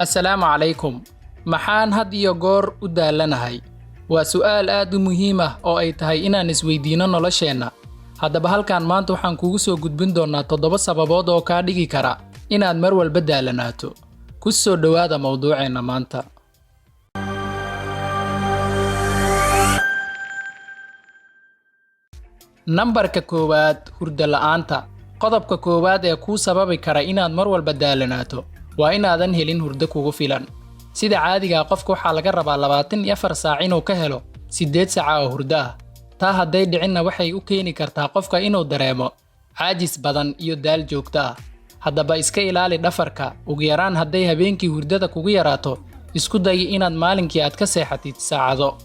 Assalaamu calaykum. Maxaan had iyo goor u daalanahay? Waa su'aal aad u muhiim ah oo ay tahay inaan isweydiinno nolosheenna. Haddaba halkan maanta waxaan kugu soo gudbin doonnaa 7 sababood oo kaa dhigi kara inaad mar walba daalanaato. Ku soo dhowaada mawduuceenna maanta. Nambarka koowaad, hurdo la'aanta. Qodobka koowaad ee kuu sababi kara inaad mar walba daalanaato waa inaadan helin hurdo kugu filan. Sida caadiga ah, qofka waxaa laga rabaa 24 saac inuu ka helo 8 saac oo hurdo ah. Taa hadday dhicinna waxay u keeni kartaa qofka inuu dareemo caajis badan iyo daal joogto ah. Haddaba iska ilaali dhafarka. Ugu yaraan hadday habeenkii hurdada kugu yaraato, isku day inaad maalinkii aad ka seexatid saacado.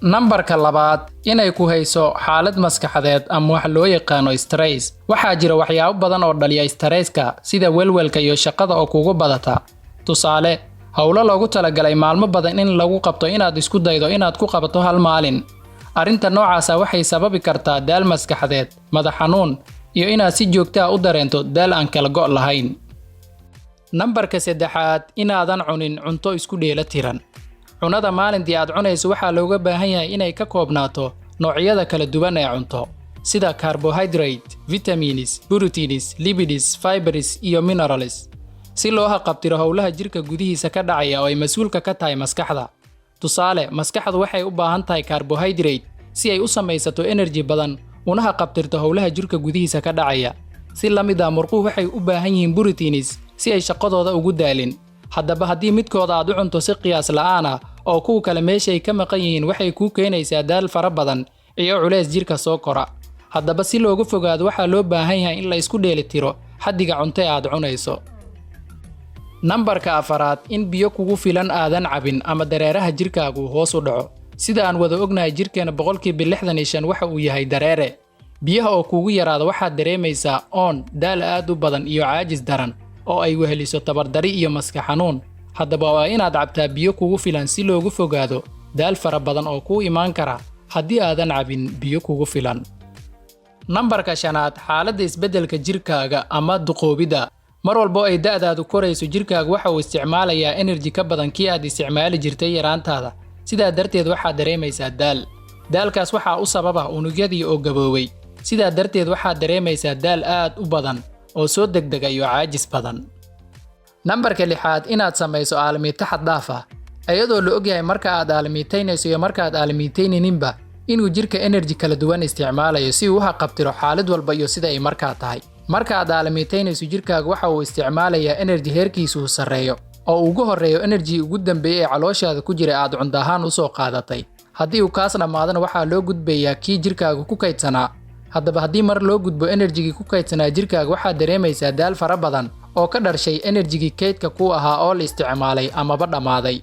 Nambarka labaad, inay ku hayso xaalad maskaxeed ama wax loo yaqaano stress. Waxaa jira waxyaabo badan oo dhaliya stresska, sida welwelka iyo shaqada oo kugu badata. Tusaale, howlo loogu talagalay maalmo badan in lagu qabto inaad isku daydo inaad ku qabato hal maalin. Arrinta noocaasa waxay sababi kartaa daal maskaxeed, madax xanuun, iyo inaad si joogto ah u dareento daal aan kala go' lahayn. Nambarka saddexaad, inaadan cunin cunto isku dheelatiran. Cunada maalintii aad cunayso waxaa looga baahan yahay inay ka koobnaato noocyada kala duwan ee cunto, sida carbohydrate, vitamins, proteins, lipids, fibers iyo minerals, si loo haqabtiro howlaha jirka gudihiisa ka dhacaya oo ay mas'uulka ka tahay maskaxda. Tusaale, maskaxdu waxay u baahan tahay carbohydrate si ay u samaysato energy badan una haqabtirto howlaha jirka gudihiisa ka dhacaya. Si la mid ah, murquhu waxay u baahan yihiin proteins si ay shaqadooda ugu daalin. Haddaba haddii midkooda aad u cunto si qiyaas la'aan ah oo kuwa kale meeshay ka maqan yihiin, waxay kuu keenaysaa daal fara badan iyo culays jirka soo kora. Haddaba si looga fogaado, waxaa loo baahan yahay in la isku dheelitiro xaddiga cunto ee aad cunayso. Nambarka afaraad, in biyo kugu filan aadan cabin ama dareeraha jirkaagu hoos u dhaco. Sida aan wada ognahay, jirkeena 65% waxa uu yahay dareere. Biyaha oo kugu yaraada waxaad dareemaysaa oon, daal aad u badan iyo caajis daran oo ay weheliso tabardari iyo maskax xanuun. Haddaba waa inaad cabtaa biyo kugu filan si loogu fogaado daal fara badan oo kuu imaan kara haddii aadan cabin biyo kugu filan. Nambarka shanaad, xaaladda isbeddelka jirkaaga ama duqoobidda. Mar walbo ay da'daadu korayso, jirkaagu waxa uu isticmaalayaa energy ka badan kii aad isticmaali jirtay yaraantaada. Sidaa darteed waxaad dareemaysaa daal. Daalkaas waxaa u sababa unugyadii oo gaboobay. Sidaa darteed waxaad dareemaysaa daal aad u badan oo soo degdega iyo caajis badan. Nambarka lixaad, inaad samayso aalamiito xad dhaaf ah. Iyadoo la ogyahay marka aad aalamiitaynayso iyo marka aad aalamiitayninba inuu jirka energy kala duwan isticmaalayo si uu u haqabtiro xaalad walba iyo sida ay markaa tahay. Marka aad aalamiitaynayso, jirkaagu waxa uu isticmaalayaa energy heerkiisu uu sarreeyo oo ugu horreeyo energy ugu dambeeyay ee calooshaada ku jira aad cunto ahaan u soo qaadatay. Haddii uu kaas dhammaadana, waxaa loo gudbayaa kii jirkaagu ku kaydsanaa. Haddaba haddii mar loo gudbo energygii ku kaydsanaa jirkaaga, waxaad dareemaysaa daal fara badan oo ka dhashay energygii kaydka ku ahaa oo la isticmaalay amaba dhammaaday.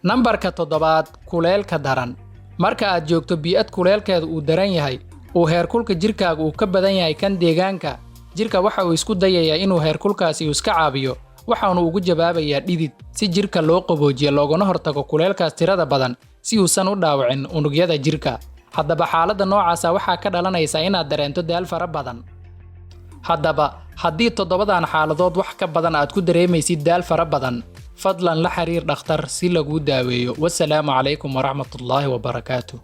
Nambarka toddobaad, kuleelka daran. Marka aad joogto bii'ad kuleelkeedu uu daran yahay, uu heerkulka jirkaaga uu ka badan yahay kan deegaanka, jirka waxa uu isku dayayaa inuu heerkulkaasi uu iska caabiyo, waxaanu ugu jawaabayaa dhidid si jirka loo qaboojiyo loogana hortago kuleelkaas tirada badan si uusan u dhaawacin unugyada jirka. Haddaba xaaladda noocaasa waxaa ka dhalanaysa inaad dareento daal fara badan. Haddaba haddii 7dan xaaladood wax ka badan aad ku dareemaysid daal fara badan, fadlan la xiriir dhakhtar si laguu daaweeyo. Wasalaamu calaykum waraxmatullaahi wabarakaatu.